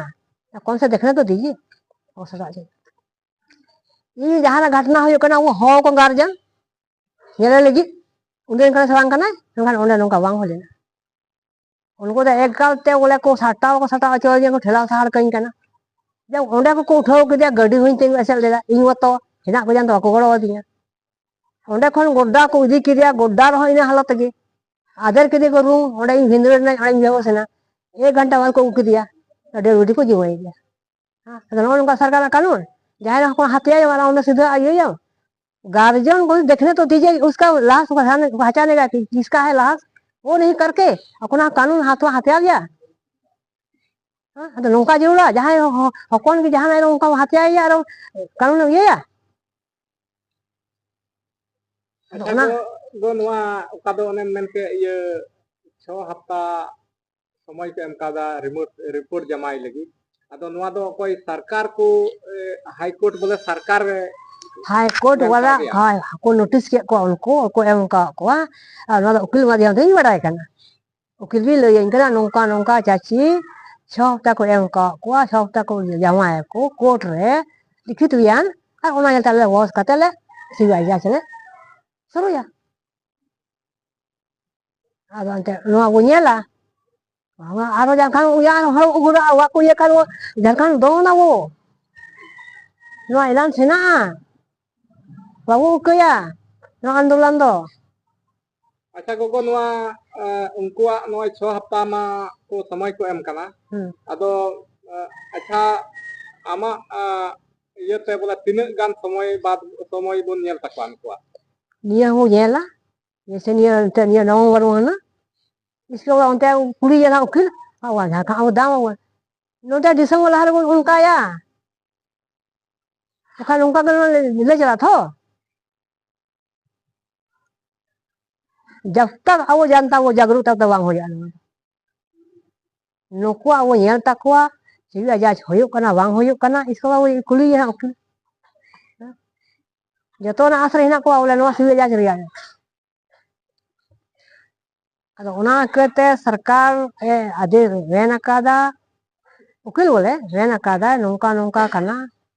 ᱠᱚᱱ ᱥᱮ ᱫᱮᱠᱷᱱᱮ ᱛᱚ ᱫᱤᱡᱤ ᱵᱟᱠᱚ ᱥᱟᱴᱟᱣ ᱦᱚᱪᱚ᱾ ᱤᱧ ᱡᱟᱦᱟᱱᱟᱜ ᱜᱷᱟᱴᱱᱟ ᱦᱩᱭᱩᱜ ᱠᱟᱱᱟ, ᱩᱱᱠᱩ ᱦᱚᱦᱚ ᱠᱚ ᱜᱟᱨᱡᱮᱱ ᱧᱮᱞᱮ ᱞᱟᱹᱜᱤᱫ᱾ ᱩᱱᱤ ᱨᱮᱱ ᱠᱟᱱᱟ ᱥᱮ ᱵᱟᱝ ᱠᱟᱱᱟᱭ? ᱢᱮᱱᱠᱷᱟᱱ ᱚᱸᱰᱮ ᱱᱚᱝᱠᱟ ᱵᱟᱝ ᱦᱩᱭ ᱞᱮᱱᱟ᱾ ᱩᱱᱠᱩ ᱫᱚ ᱮᱠᱟᱞ ᱛᱮ ᱵᱚᱞᱮ ᱠᱚ ᱥᱟᱴᱟᱣ ᱠᱚ ᱥᱟᱴᱟᱣ ᱦᱚᱪᱚ ᱟᱹᱫᱤᱧᱟ, ᱠᱚ ᱴᱷᱮᱞᱟᱣ ᱥᱟᱦᱟᱲ ᱠᱟᱹᱧ ᱠᱟᱱᱟ᱾ ᱡᱮ ᱚᱸᱰᱮ ᱠᱚ ᱩᱴᱷᱟᱹᱣ ᱠᱮᱫᱮᱭᱟ, ᱜᱟᱹᱰᱤ ᱦᱚᱸᱧ ᱛᱤᱸᱜᱩ ᱮᱥᱮᱫ ᱞᱮᱫᱟ, ᱤᱧ ᱢᱚᱛᱚ ᱦᱮᱱᱟᱜ ᱯᱚᱨᱡᱚᱱᱛᱚ ᱵᱟᱠᱚ ᱜᱚᱲᱚ ᱟᱹᱫᱤᱧᱟ᱾ ᱚᱸᱰᱮ ᱠᱷᱚᱱ ᱜᱚᱰᱰᱟ ᱠᱚ ᱤᱫᱤ ᱠᱮᱫᱮᱭᱟ, ᱜᱚᱰᱰᱟ ᱨᱮᱦᱚᱸ ᱤᱱᱟᱹ ᱦᱟᱞᱚᱛ ᱜᱮ᱾ ᱟᱫᱮᱨ ᱠᱮᱫᱮ ᱠᱚ ᱨᱩᱢ, ᱚᱸᱰᱮ ᱤᱧ ᱵᱷᱤᱸᱫᱟᱹᱲ ᱮᱱᱟᱹᱧ, ᱚᱸᱰᱮᱧ ᱵᱮᱦᱳᱥ ᱮᱱᱟ᱾ ᱮᱠ ᱜᱷᱚᱱᱴᱟ ᱵᱟᱫ ᱠᱚ ᱟᱹᱜᱩ ᱠᱮᱫᱮᱭᱟ, ᱰᱮᱰ ᱵᱚᱰᱤ ᱠᱚ ᱡᱤᱢᱟᱹᱭ ᱜᱮᱭᱟ᱾ ᱦᱮᱸ, ᱟᱫᱚ ᱱᱚᱜᱼᱚ ᱱᱚᱝᱠᱟ ᱥᱚᱨᱠᱟᱨ ᱨᱮᱱᱟᱜ ᱠᱟᱹᱱᱩᱱ, ᱡᱟᱦᱟᱸᱭ ᱦᱚᱸ ᱦᱟᱛᱭᱟᱭ ᱚᱱᱟ ᱩᱱᱤ ᱥᱤᱫᱷᱟᱹ ᱤᱭᱟᱹᱭᱟᱢ᱾ गार्जियन को देखने तो दीजिए, उसका लाश को पहचाने, पहचानेगा कि किसका है लाश, वो नहीं करके अपना कानून हाथ में हथिया लिया। ᱦᱮᱸ, ᱟᱫᱚ ᱱᱚᱝᱠᱟ ᱡᱟᱹᱨᱩᱲᱟ, ᱡᱟᱦᱟᱸᱭ ᱦᱚ- ᱦᱚᱯᱚᱱ ᱜᱮ ᱡᱟᱦᱟᱱᱟᱜ ᱨᱮ ᱚᱱᱠᱟ ᱦᱟᱛᱭᱟᱭᱮᱭᱟ ᱟᱨ ᱠᱟᱹᱱᱩᱱ ᱮᱢ ᱤᱭᱟᱹᱭᱟ? ᱟᱫᱚ ᱟᱪᱪᱷᱟ ᱚᱱᱟ ᱜᱚ, ᱜᱚ, ᱱᱚᱣᱟ ᱚᱠᱟ ᱫᱚ ᱚᱱᱮᱢ ᱢᱮᱱ ᱠᱮᱫ ᱤᱭᱟᱹ ᱪᱷᱚ ᱦᱟᱯᱛᱟ ᱥᱚᱢᱚᱭ ᱠᱚ ᱮᱢ ᱠᱟᱣᱫᱟ ᱨᱤᱢᱳᱴ, ᱨᱤᱯᱳᱨᱴ ᱡᱟᱢᱟᱭ ᱞᱟᱹᱜᱤᱫ᱾ ᱟᱫᱚ ᱱᱚᱣᱟ ᱫᱚ ᱚᱠᱚᱭ ᱥᱚᱨᱠᱟᱨ ᱠᱚ, ᱮ, ᱦᱟᱭ ᱠᱳᱨᱴ ᱵᱚᱞᱮ ᱥᱚᱨᱠᱟᱨ ᱮ ᱦᱟᱭ ᱠᱳᱨᱴ ᱢᱮᱱ ᱵᱟᱞᱟ, ᱠᱟᱣᱫᱮᱭᱟ? ᱦᱳᱭ, ᱠᱚ ᱱᱳᱴᱤᱥ ᱠᱮᱫ ᱠᱚᱣᱟ ᱩᱱᱠᱩ, ᱠᱚ ᱮᱢ ᱠᱟᱣᱟᱫ ᱠᱚᱣᱟ᱾ ᱟᱨ ᱱᱚᱣᱟ ᱫᱚ ᱩᱠᱤᱞ ᱢᱟᱫᱽᱫᱷᱚᱢ ᱛᱮᱧ ᱵᱟᱰᱟᱭ ᱠᱟᱱᱟ᱾ ᱩᱠᱤᱞ ᱜᱮ ᱞᱟᱹᱭᱟᱹᱧ ᱠᱟᱱᱟ, ᱱᱚᱝᱠᱟ ᱱᱚᱝᱠᱟ ᱪᱟᱪᱤ ᱪᱷᱚ ᱦᱟᱯᱛᱟ ᱠᱚ ᱮᱢ ᱠᱟᱣᱟᱫ ᱠᱚᱣᱟ, ᱪᱷᱚ ᱦᱟᱯᱛᱟ ᱠᱚ ᱡᱟᱶᱟᱭ ᱟᱠᱚ ᱠᱳᱨᱴ ᱨᱮ ᱞᱤᱠᱷᱤᱛ ᱦᱩᱭᱟᱱ, ᱟᱨ ᱚᱱᱟ ᱧᱮᱞᱛᱮ ᱟᱞᱮ ᱵᱚᱥ ᱠᱟᱛᱮ ᱞᱮ ᱥᱤᱵᱤ ᱟᱭ ᱡᱟᱡᱽ ᱞᱮ ᱥᱩᱨᱩᱭᱟ᱾ ᱟᱫᱚ ᱮᱱᱛᱮ ᱱᱚᱣᱟ ᱵᱚ ᱧᱮᱞᱟ, ᱵᱟᱝᱟ, ᱟᱨᱚ ᱡᱟᱦᱟᱸ ᱠᱷᱟᱱ ᱩᱭᱟᱹᱨ ᱦᱚᱲ ᱩᱜᱩᱨᱟ, ᱚᱲᱟᱜ ᱠᱚ ᱤᱭᱟᱹ ᱠᱷᱟᱱ ᱡᱟᱦᱟᱸ ᱠᱷᱟᱱ ᱫᱚᱱ ᱟᱵᱚ᱾ ᱱᱚᱣᱟ ᱮᱞᱟᱱ ᱥᱮᱱᱟᱜᱼᱟ, ᱵᱟᱵᱚ ᱩᱠᱟᱹᱭᱟ ᱱᱚᱣᱟ ᱟᱱᱫᱳᱞᱚᱱ ᱫᱚ᱾ ᱟᱪᱪᱷᱟ ᱜᱚᱜᱚ, ᱱᱚᱣᱟ, ᱮ, ᱩᱱᱠᱩᱣᱟᱜ ᱱᱚᱜᱼᱚᱭ ᱪᱷᱚ ᱦᱟᱯᱛᱟ ᱢᱟ ᱠᱚ ᱥᱚᱢᱚᱭ ᱠᱚ ᱮᱢ ᱠᱟᱱᱟ᱾ ᱦᱩᱸ᱾ ᱟᱫᱚ, ᱮ, ᱟᱪᱪᱷᱟ, ᱟᱢᱟᱜ, ᱮ, ᱤᱭᱟᱹᱛᱮ ᱵᱚᱞᱮ ᱛᱤᱱᱟᱹᱜ ᱜᱟᱱ ᱥᱚᱢᱚᱭ ᱵᱟᱫ ᱥᱚᱢᱚᱭ ᱵᱚᱱ ᱧᱮᱞ ᱛᱟᱠᱚᱣᱟ ᱱᱩᱠᱩᱣᱟᱜ? ᱱᱤᱭᱟᱹ ᱦᱚᱸ ᱧᱮᱞᱟ, ᱡᱮᱭᱥᱮ ᱱᱤᱭᱟᱹ ᱮᱱᱛᱮ ᱱᱤᱭᱟᱹ ᱱᱚᱵᱷᱮᱢᱵᱚᱨ ᱢᱟᱹᱦᱱᱟᱹ, ᱤᱥᱠᱮ ᱵᱟᱫ ᱚᱱᱛᱮ ᱠᱩᱞᱤᱭᱮᱭᱟ ᱱᱟᱜ ᱩᱠᱤᱞ, ᱟᱵᱚ ᱡᱟᱦᱟᱸ ᱠᱷᱟᱱ ᱟᱵᱚ ᱫᱟᱢ ᱟᱵᱚᱱ᱾ ᱱᱚᱛᱮ ᱰᱤᱥᱮᱢᱵᱚᱨ ᱞᱟᱦᱟ ᱨᱮᱵᱚᱱ ᱚᱱᱠᱟᱭᱟ, ᱵᱟᱠᱷᱟᱱ ᱱᱚᱝᱠᱟ ᱜᱮ ᱞᱮ ᱪᱟᱞᱟᱜᱼᱟ ᱛᱚ᱾ ᱡᱟᱵ ᱛᱟᱠ ᱟᱵᱚ ᱡᱟᱱᱛᱟ ᱵᱚ ᱡᱟᱜᱽᱨᱩᱛ, ᱛᱟᱵ ᱛᱟᱠ ᱵᱟᱝ ᱦᱩᱭᱩᱜᱼᱟ ᱱᱚᱣᱟ ᱫᱚ᱾ ᱱᱩᱠᱩᱣᱟᱜ ᱵᱚ ᱧᱮᱞ ᱛᱟᱠᱚᱣᱟ, ᱪᱮᱫ ᱡᱟᱡᱽ ᱦᱩᱭᱩᱜ ᱠᱟᱱᱟ ᱵᱟᱝ ᱦᱩᱭᱩᱜ ᱠᱟᱱᱟ, ᱤᱥᱠᱮ ᱵᱟᱫ ᱵᱚ ᱠᱩᱞᱤᱭᱮᱭᱟ ᱦᱟᱸᱜ ᱩᱠᱤᱞ᱾ ᱡᱚᱛᱚᱱᱟᱜ ᱟᱥ ᱨᱮ ᱦᱮᱱᱟᱜ ᱠᱚᱣᱟ ᱵᱚᱞᱮ ᱱᱚᱣᱟ ᱥᱤᱵᱤᱞ ᱡᱟᱡᱽ ᱨᱮᱭᱟᱜ᱾ ᱟᱫᱚ ᱚᱱᱟ ᱤᱠᱟᱹᱛᱮ ᱥᱚᱨᱠᱟᱨ ᱮ ᱟᱫᱮ ᱢᱮᱱ ᱟᱠᱟᱫᱟ, ᱩᱠᱤᱞ ᱵᱚᱞᱮ ᱢᱮᱱ ᱟᱠᱟᱫᱟᱭ ᱱᱚᱝᱠᱟ ᱱᱚᱝᱠᱟ ᱠᱟᱱᱟ᱾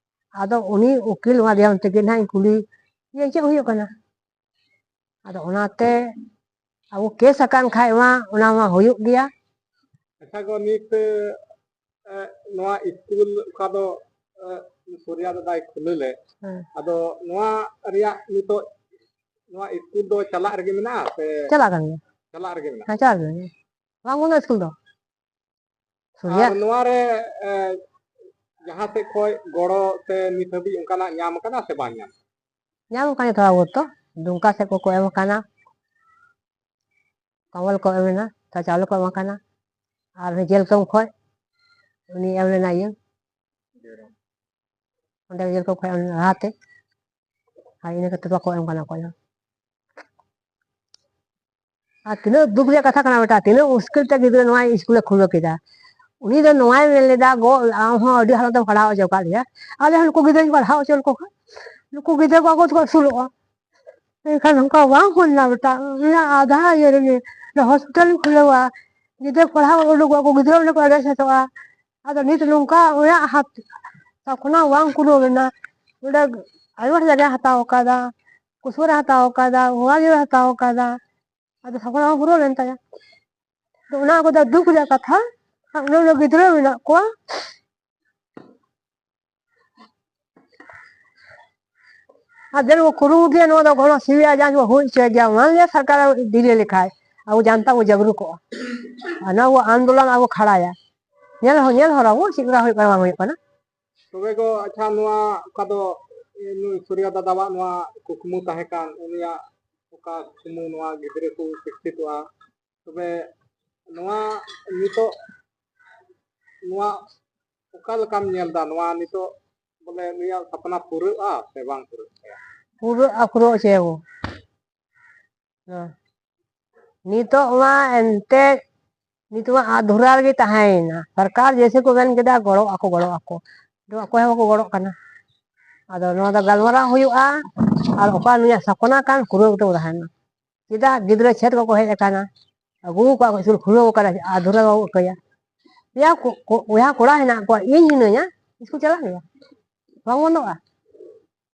ᱟᱫᱚ ᱩᱱᱤ ᱩᱠᱤᱞ ᱢᱟᱫᱷᱭᱚᱢ ᱛᱮᱜᱮ ᱱᱟᱦᱟᱜ ᱤᱧ ᱠᱩᱞᱤ ᱤᱭᱟᱹ ᱪᱮᱫ ᱦᱩᱭᱩᱜ ᱠᱟᱱᱟ᱾ ᱟᱫᱚ ᱚᱱᱟᱛᱮ ᱟᱵᱚ ᱠᱮᱥ ᱟᱠᱟᱱ ᱠᱷᱟᱡ ᱢᱟ ᱚᱱᱟ ᱢᱟ ᱦᱩᱭᱩᱜ ᱜᱮᱭᱟ᱾ ᱟᱪᱪᱷᱟ ᱜᱚ, ᱱᱤᱛ ᱮ, ᱱᱚᱣᱟ ᱥᱠᱩᱞ ᱚᱠᱟ ᱫᱚ ᱮ, ᱥᱩᱨᱭᱟ ᱫᱟᱫᱟᱭ ᱠᱷᱩᱞᱟᱹ ᱞᱮᱫ, ᱦᱮᱸ᱾ ᱟᱫᱚ ᱱᱚᱣᱟ ᱨᱮᱭᱟᱜ ᱱᱤᱛᱚᱜ ᱱᱚᱣᱟ ᱥᱠᱩᱞ ᱫᱚ ᱪᱟᱞᱟᱜ ᱨᱮᱜᱮ ᱢᱮᱱᱟᱜᱼᱟ ᱥᱮ? ᱪᱟᱞᱟᱜ ᱠᱟᱱ ᱜᱮᱭᱟ᱾ ᱪᱟᱞᱟᱜ ᱨᱮᱜᱮ ᱢᱮᱱᱟᱜᱼᱟ? ᱦᱮᱸ, ᱪᱟᱞᱟᱜ ᱨᱮᱜᱮ ᱢᱮᱱᱟᱜᱼᱟ᱾ ᱵᱟᱝ ᱵᱚᱱᱫᱚ ᱥᱠᱩᱞ ᱫᱚ᱾ ᱥᱩᱨᱭᱟ᱾ ᱟᱨ ᱱᱚᱣᱟ ᱨᱮ ᱮ, ᱡᱟᱦᱟᱸ ᱥᱮᱫ ᱠᱷᱚᱱ ᱜᱚᱲᱚ ᱥᱮ ᱱᱤᱛ ᱦᱟᱹᱵᱤᱡ ᱚᱱᱠᱟᱱᱟᱜ ᱧᱟᱢ ᱟᱠᱟᱱᱟ ᱥᱮ ᱵᱟᱝ ᱧᱟᱢ? ᱧᱟᱢ ᱟᱠᱟᱱ ᱜᱮᱭᱟ ᱛᱷᱚᱲᱟ ᱵᱚᱦᱩᱛ ᱫᱚ᱾ ᱫᱩᱢᱠᱟ ᱥᱮᱫ ᱠᱚ ᱠᱚ ᱮᱢ ᱟᱠᱟᱱᱟ, ᱠᱚᱢᱵᱚᱞ ᱠᱚ ᱮᱢ ᱮᱱᱟ, ᱛᱷᱚᱲᱟ ᱪᱟᱣᱞᱮ ᱠᱚ ᱮᱢ ᱟᱠᱟᱱᱟ᱾ ᱟᱨ ᱩᱱᱤ ᱡᱮᱞ ᱠᱟᱢ ᱠᱷᱚᱱ ᱩᱱᱤ ᱮᱢ ᱞᱮᱱᱟ ᱤᱭᱟᱹ, ᱚᱸᱰᱮ ᱡᱮᱞ ᱠᱟᱢ ᱠᱷᱚᱱ ᱮᱢ ᱞᱮᱱᱟ ᱞᱟᱦᱟᱛᱮ, ᱟᱨ ᱤᱱᱟᱹ ᱠᱟᱛᱮ ᱵᱟᱠᱚ ᱮᱢ ᱠᱟᱱᱟ ᱚᱠᱚᱭ ᱦᱚᱸ᱾ ᱟᱨ ᱛᱤᱱᱟᱹᱜ ᱫᱩᱠ ᱨᱮᱭᱟᱜ ᱠᱟᱛᱷᱟ ᱠᱟᱱᱟ ᱵᱮᱴᱟ, ᱛᱤᱱᱟᱹᱜ ᱢᱩᱥᱠᱤᱞ ᱛᱮ ᱜᱤᱫᱽᱨᱟᱹ ᱱᱚᱣᱟ ᱥᱠᱩᱞᱮ ᱠᱷᱩᱞᱟᱹᱣ ᱠᱮᱫᱟ᱾ ᱩᱱᱤ ᱫᱚ ᱱᱚᱣᱟᱭ ᱢᱮᱱ ᱞᱮᱫᱟ, "ᱜᱚ, ᱟᱢ ᱦᱚᱸ ᱟᱹᱰᱤ ᱦᱟᱨᱚᱱ ᱛᱮᱢ ᱯᱟᱲᱦᱟᱣ ᱦᱚᱪᱚ ᱟᱠᱟᱫ ᱞᱮᱭᱟ, ᱟᱞᱮ ᱦᱚᱸ ᱱᱩᱠᱩ ᱜᱤᱫᱽᱨᱟᱹᱧ ᱯᱟᱲᱦᱟᱣ ᱦᱚᱪᱚ ᱞᱮᱠᱚ ᱠᱷᱟᱱ ᱱᱩᱠᱩ ᱜᱤᱫᱽᱨᱟᱹ ᱠᱚ ᱟᱠᱚ ᱛᱮᱠᱚ ᱟᱹᱥᱩᱞᱚᱜᱼᱟ᱾" ᱢᱮᱱᱠᱷᱟᱱ ᱱᱚᱝᱠᱟ ᱵᱟᱝ ᱦᱩᱭ ᱞᱮᱱᱟ ᱵᱮᱴᱟ, ᱚᱱᱟ ᱟᱫᱷᱟ ᱤᱭᱟᱹ ᱨᱮᱜᱮ ᱦᱚᱥᱯᱤᱴᱟᱞᱤᱧ ᱠᱷᱩᱞᱟᱹᱣᱟ, ᱜᱤᱫᱽᱨᱟᱹ ᱯᱟᱲᱦᱟᱣ ᱩᱰᱩᱠᱚᱜᱼᱟ ᱠᱚ, ᱜᱤᱫᱽᱨᱟᱹ ᱚᱸᱰᱮ ᱠᱚ ᱮᱱᱮᱡ ᱥᱮᱫᱚᱜᱼᱟ᱾ ᱟᱫᱚ ᱱᱤᱛ ᱱᱚᱝᱠᱟ ᱚᱲᱟᱜ ᱦᱟᱛ-, ᱥᱟᱯᱱᱟ ᱵᱟᱝ ᱯᱩᱨᱟᱹᱣ ᱞᱮᱱᱟ᱾ ᱚᱸᱰᱮ ᱟᱭᱢᱟ ᱰᱷᱮᱨ ᱡᱟᱭᱜᱟᱭ ᱦᱟᱛᱟᱣ ᱟᱠᱟᱫᱟ, ᱠᱩᱥᱩᱢᱟᱨᱮ ᱦᱟᱛᱟᱣ ᱟᱠᱟᱫᱟ, ᱜᱳᱣᱟᱞᱤᱭᱚᱨᱮ ᱦᱟᱛᱟᱣ ᱟᱠᱟᱫᱟ᱾ ᱟᱫᱚ ᱥᱟᱯᱲᱟᱣ ᱯᱩᱨᱟᱹᱣ ᱞᱮᱱ ᱛᱟᱭᱟ᱾ ᱟᱫᱚ ᱚᱱᱟ ᱠᱚᱫᱚ ᱫᱩᱠ ᱨᱮᱭᱟᱜ ᱠᱟᱛᱷᱟ, ᱟᱨ ᱩᱱᱟᱹᱜ ᱩᱱᱟᱹᱜ ᱜᱤᱫᱽᱨᱟᱹ ᱢᱮᱱᱟᱜ ᱠᱚᱣᱟ᱾ ᱟᱨ ᱡᱮ ᱠᱚ ᱠᱩᱨᱩᱢᱩᱴᱩᱭᱟ, ᱱᱚᱣᱟ ᱫᱚ ᱜᱚᱲᱚ ᱥᱤᱵᱤᱞᱟ, ᱡᱟᱦᱟᱸ ᱠᱚ ᱦᱩᱭ ᱦᱚᱪᱚᱭ ᱜᱮᱭᱟ, ᱢᱟᱱᱞᱤᱭᱟ ᱥᱚᱨᱠᱟᱨ ᱰᱤᱞᱮ ᱞᱮᱠᱷᱟᱡ, ᱟᱵᱚ ᱡᱟᱱᱛᱟ ᱵᱚ ᱡᱟᱜᱽᱨᱩᱠᱚᱜᱼᱟ᱾ ᱟᱨ ᱱᱚᱣᱟ ᱵᱚ ᱟᱱᱫᱳᱞᱚᱱ ᱟᱵᱚ ᱠᱷᱟᱲᱟᱭᱟ᱾ ᱧᱮᱞ ᱦᱚᱸ, ᱧᱮᱞ ᱦᱚᱨᱟ ᱵᱚ ᱪᱮᱫ ᱞᱮᱠᱟ ᱦᱩᱭᱩᱜ ᱠᱟᱱᱟ, ᱵᱟᱝ ᱦᱩᱭᱩᱜ ᱠᱟᱱᱟ᱾ ᱛᱚᱵᱮ ᱜᱚ, ᱟᱪᱪᱷᱟ, ᱱᱚᱣᱟ ᱚᱠᱟ ᱫᱚ ᱱᱩᱭ ᱥᱩᱨᱭᱟ ᱫᱟᱫᱟᱣᱟᱜ ᱱᱚᱣᱟ ᱠᱩᱠᱢᱩ ᱛᱟᱦᱮᱸ ᱠᱟᱱ, ᱩᱱᱤᱭᱟᱜ ᱚᱠᱟ ᱠᱩᱠᱢᱩ ᱱᱚᱣᱟ ᱜᱤᱫᱽᱨᱟᱹ ᱠᱚ ᱥᱤᱠᱠᱷᱤᱛᱚᱜᱼᱟ, ᱛᱚᱵᱮ ᱱᱚᱣᱟ ᱱᱤᱛᱚᱜ ᱱᱚᱣᱟ ᱚᱠᱟ ᱞᱮᱠᱟᱢ ᱧᱮᱞ ᱮᱫᱟ? ᱱᱚᱣᱟ ᱱᱤᱛᱚᱜ ᱵᱚᱞᱮ ᱱᱩᱭᱟᱜ ᱥᱟᱯᱱᱟ ᱯᱩᱨᱟᱹᱜᱼᱟ ᱥᱮ ᱵᱟᱝ ᱯᱩᱨᱟᱹᱜ ᱛᱟᱭᱟ? ᱯᱩᱨᱟᱹᱜᱼᱟ, ᱯᱩᱨᱟᱹᱜ ᱦᱚᱪᱚᱭᱟᱵᱚ᱾ ᱦᱮᱸ᱾ ᱱᱤᱛᱚᱜ ᱢᱟ ᱮᱱᱛᱮ ᱱᱤᱛᱚᱜ ᱢᱟ ᱟᱫᱷᱩᱨᱟ ᱨᱮᱜᱮ ᱛᱟᱦᱮᱸᱭᱮᱱᱟ᱾ ᱥᱚᱨᱠᱟᱨ ᱡᱮᱭᱥᱮ ᱠᱚ ᱢᱮᱱ ᱠᱮᱫᱟ, ᱜᱚᱲᱚᱜ ᱟᱠᱚ, ᱜᱚᱲᱚᱜ ᱟᱠᱚ᱾ ᱟᱫᱚ ᱚᱠᱚᱭ ᱦᱚᱸ ᱵᱟᱠᱚ ᱜᱚᱲᱚᱜ ᱠᱟᱱᱟ᱾ ᱟᱫᱚ ᱱᱚᱣᱟ ᱫᱚ ᱜᱟᱞᱢᱟᱨᱟᱣ ᱦᱩᱭᱩᱜᱼᱟ, ᱟᱨ ᱚᱠᱟ ᱱᱩᱭᱟᱜ ᱥᱟᱯᱱᱟ ᱠᱟᱱ, ᱯᱩᱨᱟᱹᱣ ᱠᱟᱛᱮ ᱵᱚ ᱛᱟᱦᱮᱱᱟ᱾ ᱪᱮᱫᱟᱜ ᱜᱤᱫᱽᱨᱟᱹ ᱪᱷᱮᱫ ᱠᱚᱠᱚ ᱦᱮᱡ ᱟᱠᱟᱱᱟ, ᱟᱹᱜᱩ ᱠᱚᱣᱟ ᱠᱚ, ᱥᱠᱩᱞ ᱠᱷᱩᱞᱟᱹᱣ ᱟᱠᱟᱱᱟ, ᱟᱫᱷᱩᱨᱟ ᱵᱟᱵᱚ ᱟᱹᱭᱠᱟᱹᱭᱟ᱾ ᱵᱚᱭᱦᱟ ᱠᱚ-, ᱠᱚ-, ᱵᱚᱭᱦᱟ ᱠᱚᱲᱟ ᱦᱮᱱᱟᱜ ᱠᱚᱣᱟ, ᱤᱧ ᱦᱤᱱᱟᱹᱧᱟ, ᱥᱠᱩᱞ ᱪᱟᱞᱟᱜ ᱦᱩᱭᱩᱜᱼᱟ, ᱵᱟᱝ ᱵᱚᱱᱫᱚᱜᱼᱟ᱾